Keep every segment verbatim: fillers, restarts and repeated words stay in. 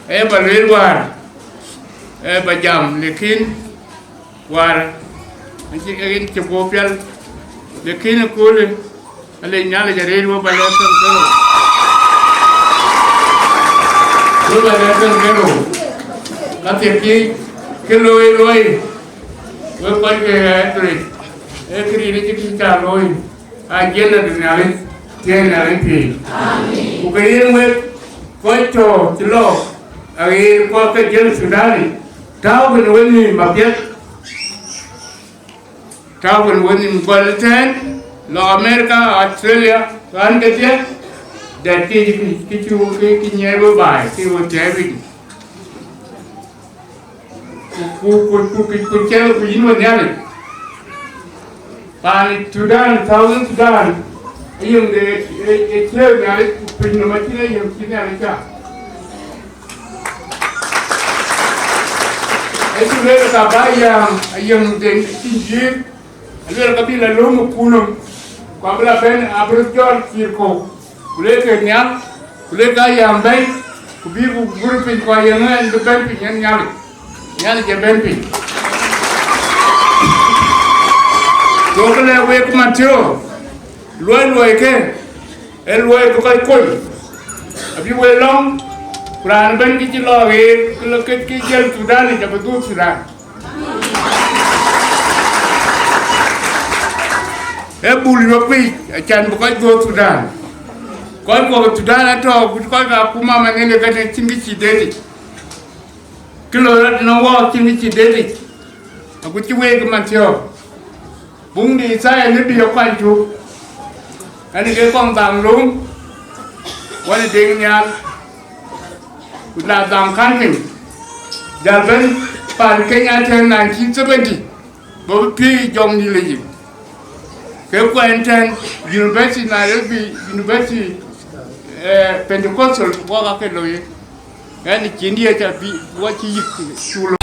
Ee ba lueel wäär, ee ba jam, lekin wäär acï yen cï guɔ pial, lekin ëköölë alec Nhialic arëët, we ba lɛ̈k käŋ kerou, we ba lɛ̈k käŋ kerou. Ka thiëk kë looi looi, we kɔc ke Eldoret, ee këriëëc acï kë cä looi. Agenda de Nhialic, tiɛɛl Nhialic piny. Ku ke yen wek kɔc tɔ̈ cï lɔ aɣeer kɔc ke jël Thudani, tääu kën wenhïïm apiɛth, tääu kën wenhïïm gɔl ëtɛ̈ɛ̈n, lɔ America, Australia, ɣän kedhie, dɛ̈t kë cï, kë cï, kë, kë nyiɛɛi we baai, kë we tiɛɛi piny. Ku, ku, ku, ku, ku, ku cɛl ku yïn we Nhialic. Paan Thudan, Southern Sudan, ayïŋ de, e, e cï Nhialic, ku piny nɔm acïn ayïŋ cï Nhialic cak. Ë cï lueel ka ba yäŋ, ayïŋ de cïn jïïr, alueel ka bï la lööm ë kuur nɔm, ku abï la bɛ̈n, abï röt jɔl cïïr kɔ̈u. Ku le ke nhial, ku le ka yam bɛ̈i, ku bï ku gur piny, ku aye ŋɛn bï bɛ̈n piny, en Nhialic, Nhialic ë bɛ̈n piny. Go ke lɛ̈k wek Mathiu, luɔi luɔi ke, ee luɔi bï kɔc kony, abï wek lɔ̈ŋ, ku raan ëbɛ̈n kë cï lɔ ɣeer, kë lɔ kë, kë jël Thudan yic, abï dhuk Thudan. Ee bul yuɔp piny, acan bï kɔc dhuɔ̈k Thudan. Kɔc kɔ̈k Thudan atɔ̈, ku kɔc ka kum amanyɛn ë kɛ̈n cïn kë cï deetic. Kë loi rɔt në wɔɔk cïn kë cï deetic. Aku cï week man thiɔ̈k. Buŋ de Yithaya në bï ye kuany cuk. Ɛn ke kɔŋ dhaŋ löŋ, wën ë deŋ nhial. Ku na dhaŋ kän piny, jal bɛ̈n pan Kenya tɛ̈n nineteen seventy, bɔ̈ bï piëëc jɔŋdït lec yic. Ke kuɛn tɛ̈n University Nairobi, University, eh, Pentecostal, wɔk ake looi. Ɛn cïn diɛ̈ ca bï, wɔ cï yïk cuk looi.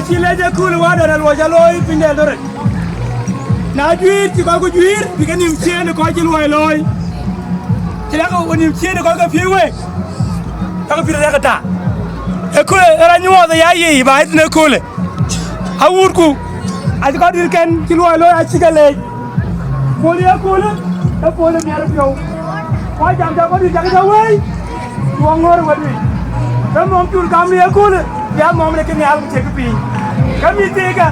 Cï lec ë köölë wä dɔn aluɔc alooi piny de Eldoret. Na juiir cï kɔc ku juiir bï ke nïm ciëën ë kɔc cï luɔi looi. Cï lɛ̈k ku nïm ciëën ë kɔc ke piëëc week. Ka ke pïr rɛ̈k ëta. Ë köölë ë rɔt nyuɔɔth ë ya yic ba ë thïn ë köölë. Awuutku acï kɔc dït kɛn cï luɔi looi acï ke leec. Pol ye köölë, ë pol ë miɛt piɔ̈u. Ku jam cä kɔc dït cä ke jɔ wëi. Ku aŋɔ̈r wëdui. Ke mɔm cul gam ye köölë, ya mɔm de ke nhial ku cïk piny. Ke mïth thii ke